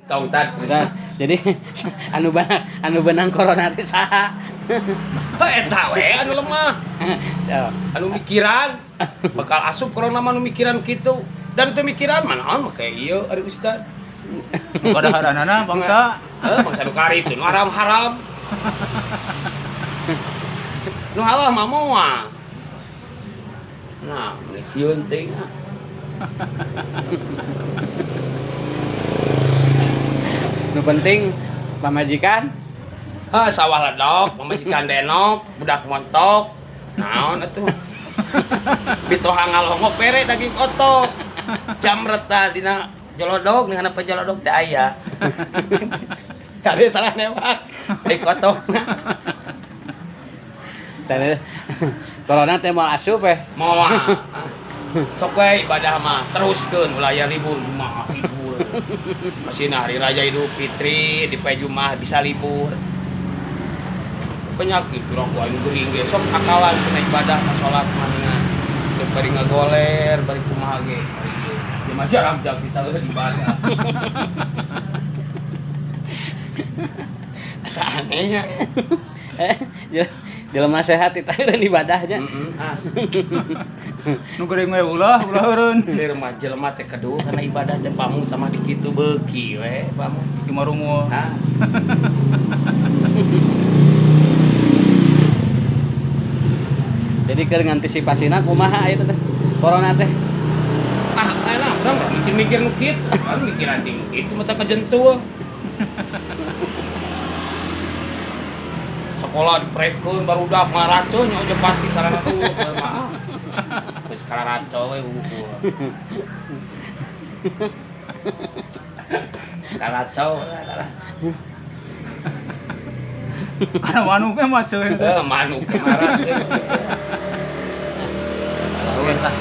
Tong tad. Jadi anu benang corona teh saha? Heuh eta we anu lemah. Anu mikiran bakal asup corona mah anu mikiran kitu. Dan teu mikiran mah naon make ieu ari ustad. Nu kadaharanana bangsa. Heuh bangsa nu kari itu nu haram-haram. Nu halal mah moal. Nah, meni sieun teuing ah. Nu penting pamajikan. Hah, sawah ledok, pamajikan denok, budak montok. Naon atuh? Bitoha ngalongok bere daging otok. Jamret tah dina jolodog, dengan apa jolodog teh aya. Kade salah newak, ai kotokna. Teh corona teh moal asup eh. Moal. Sok we ibadah mah teruskeun ulah aya libur Jumaah libur. Masih hari raya Idul Fitri di poe Jumaah bisa libur. Penyakit urang ku aing geuring ge sok akalan cenah ibadah mah salat mah ningan. Teu bari ngagoler bari kumaha ge. Ieu mah jarang jam kita eueuh ibadah. Asa anehnya. Jelema sehat kita eureun ibadahnya. Heeh. Ah. Nu geuring we ulah eureun. Seur mah jelema teh keduh kana ibadah teh pamu tamah di kitu beuki we pamu. Di marumul. Hah. Jadi keur ngantisipasina kumaha ieu teh corona teh? Ah, enak urang mah mikir-mikir nu kitu, kan mikiran ting nu kitu mah teh kajentuh. Sekolah diprekeun barudak maracoh nya ojo pasti karena tuh mah. Geus kararaco we hungkul. Karaco lah. Karena manuk mah macoh. Heuh, manuk marah. Lah.